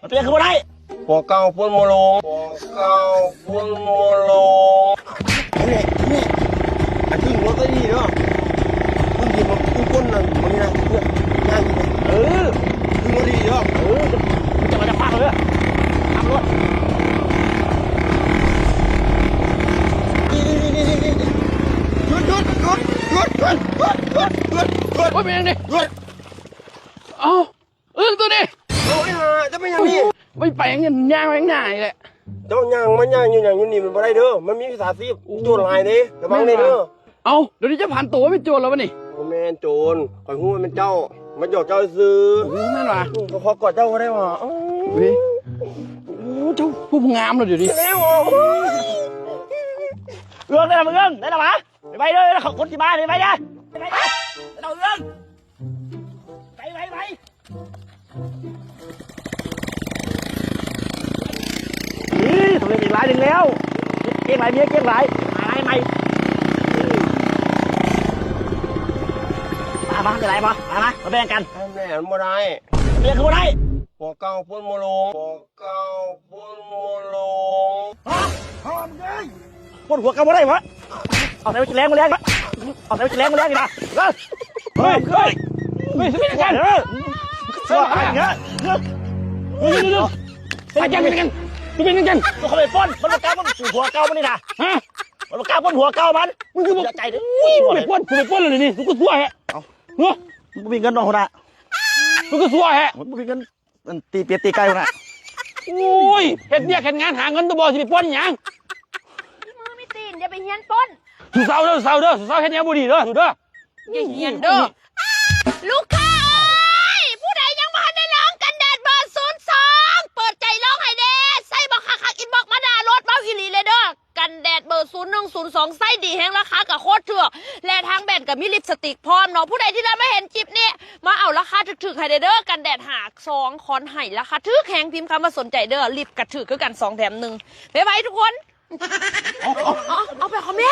ມັນເປັນຫຍັງຄືບໍ່ໄດ້? ຜົວເກົ່າປົນບໍ່ລົງ ຜົວເກົ່າປົນບໍ່ລົງ. ອັນນີ້ ອັນນີ້ ອັນນີ້ລົດໄດ້ດີເດີ. ມັນເປັນມັນປຸ້ນໆ ນັ້ນ ມັນນີ້ນະ ເພື່ອນ ຍ່າງຢູ່. ເອີ ຄືບໍ່ດີເດີ. ເອີ ມັນຈະມາຈະພາກເລີຍ ຂັບລົດ. ນີ້ໆໆໆ ຢຸດ ຢຸດ ຢຸດ ຢຸດ ຢຸດ ຢຸດ ຢຸດ ຢຸດ ຢຸດ. ໂອ້ຍ ເປັນຫຍັງນີ້? ຢຸດ. ເອົ້າ ອຶ້ງຕົວນີ້. ໂອ້ຍ ຫາ ເຈົ້າເປັນຫຍັງນີ້? ໄປ ໄປຫຍັງ ຍ່າງໄປຂ້າງໜ້ານີ້ແຫຼະ. ເຈົ້າຍ່າງມາຍ່າງຢູ່ຫຍັງຢູ່ນີ້ ມັນບໍ່ໄດ້ເດີ ມັນມີມິດສາຊີບ ໂອ້ ໂຈນຫຼາຍເດ້ ລະວັງແດ່ເດີ. ເອົ້າ ດຽວນີ້ເຈົ້າຜັນໂຕມາເປັນໂຈນແລ້ວບາດນີ້? ບໍ່ແມ່ນໂຈນ ຂ້ອຍຮູ້ວ່າແມ່ນເຈົ້າ ມາຫຍອກເຈົ້າຊື່. ໂອ້ ແມ່ນຫວາ? ຂ້ອຍຂໍກອດເຈົ້າບໍ່ໄດ້ຫວາ? ໂອ້ຍ ເຈົ້າຜູ້ງາມແລ້ວດຽວນີ້. ແລ້ວ ໂອ້ຍ ເອື້ອງ ໄດ້ລະ ເອື້ອງ ໄດ້ລະຫວາ? ໄປໄວເດີ ຄົນຊິມາ ໄປໄວເດີ ໄປໄວເດີ ເອື້ອງ. ໄປໄວໄວ ນີ້ ສຳເລັດອີກລາຍໜຶ່ງແລ້ວ. ເກັ່ງຫຼາຍ ເມຍເກັ່ງຫຼາຍ ຫາລາຍໃໝ່. ມາ ມາ ເປັນໄລບໍ່? ມາ ມາ ມາແບ່ງກັນ. ແມ່ນບໍ່ໄດ້ ເປັນຫຍັງຄືບໍ່ໄດ້? ຜົວເກົ່າປົນບໍ່ລົງ ຜົວເກົ່າປົນບໍ່ລົງ. ຮະ? ພໍ່ມຶງເອີຍ! ປົນຜົວເກົ່າບໍ່ໄດ້ຫວາ? ເອົາໃສ່ໄວ້ກິນແລງມື້ແລງ ເອົາໃສ່ໄວ້ກິນແລງມື້ແລງນີ້ນະ. ເຮີ້ຍ ເຮີ້ຍ ເຮີ້ຍ ເຮັດຫຍັງກັນ? ເອີ ຊົ່ວຮ້າຍເນາະ. ເຮີ້ຍ ເຮີ້ຍ ເຮັດຫຍັງກັນ? ເປັນຫຍັງກັນ? ເປັນຫຍັງກັນ? ກໍເຂົາໄປປົນ ມັນບໍ່ກ້າປົນຜົວເກົ່າມັນນີ້ນະ. ຮະ? ມັນບໍ່ກ້າປົນຜົວເກົ່າມັນ. ມຶງຄືບໍ່ ເສຍໃຈເດີ. ໂອ້ຍ ໄປປົນ ໄປປົນແລ້ວນີ້ ກູກໍຊົ່ວແທ້. ເອົ້າ ເຮີ້ຍ ມັນບໍ່ມີເງິນເນາະ ຫົວໜ້າ. ມຶງຄືຊົ່ວແທ້. ມັນບໍ່ມີເງິນ ອັນ ຕີເປັດຕີໄກ່ພຸ້ນນະ. ໂອ້ຍ ເຮັດວຽກເຮັດງານຫາເງິນຕົວະບໍ່ ຊິໄປປ່ອນຫຍັງ? ມີມືມີຕີນ ຢ່າໄປຮຽນປົ້ນ. ສູ່ເຊົາເດີ ເຊົາເດີ ເຊົາເຮັດແນວບໍ່ດີເດີ ເດີ. ຢ່າຮຽນເດີ. ລູກຄ້າເອີຍ ຜູ້ໃດຍັງບໍ່ທັນໄດ້ລອງກັນແດດເບີສູນສອງ ເປີດໃຈລອງໃຫ້ແດ່. ໃຊ້ບໍ່ຄັກໆ ອິນບັອກມາດ່າໂລດ ເວົ້າອີ່ຫຼີເລີຍເດີ. ກັນແດດເບີສູນໜຶ່ງ ສູນສອງ ໃຊ້ດີແຮງ ລາຄາກໍໂຄດຖືກ ແລະ ທາງແບຣນກໍມີລິບສະຕິກພ້ອມເນາະ. ຜູ້ໃດທີ່ລະມາເຫັນຄລິບນີ້ ມາເອົາລາຄາຖືກໆ ໃຫ້ແດ່ເດີ. ກັນແດດຫ້າຊອງ ຄອນໄຮ ລາຄາຖືກແຮງ ພິມຄຳວ່າສົນໃຈເດີ. ລິບກໍຖືກຄືກັນ ສອງແຖມໜຶ່ງ. ໄວໆ ທຸກຄົນ. ເອົາ ເອົາ ເອົາ ເອົາໄປຂອງແມ່.